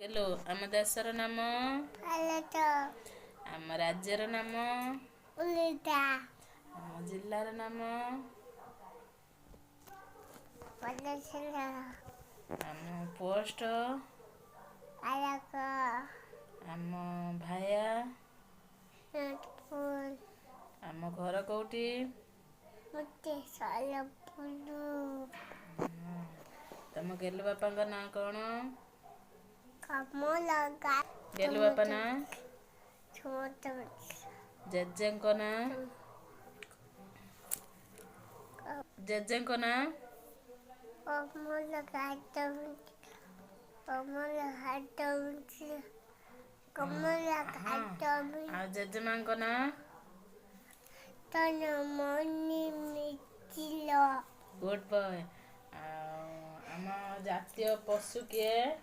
ଗେଲୁ, ଆମ ଦେଶର ନାମ? ଭାରତ। ଆମ ରାଜ୍ୟର ନାମ? ଓଡ଼ିଶା। ଆମ ଜିଲ୍ଲାର ନାମ? ବାଲେଶ୍ୱର। ଆମ ପୋଷ୍ଟ? ପାଳକ। ଆମ ଭାୟା? ନଟପୁର। ଆମ ଘର କୋଉଠି? ମୋତେ ସୋନପୁର। ତମ ଗେଲୁ ବାପାଙ୍କ ନାଁ କଣ? କମଳା। ଗେଲୁ ବାପା ନାଁ? ଜେଜେଙ୍କ ନାଁ? ଜେଜେଙ୍କ ନାଁ? କମଳା। ହଁ, ଆଉ ଜେଜେମାଙ୍କ ନାଁ? ମିଚିଲ। Good boy. ଆଉ ଆମ ଜାତୀୟ ପଶୁ କିଏ?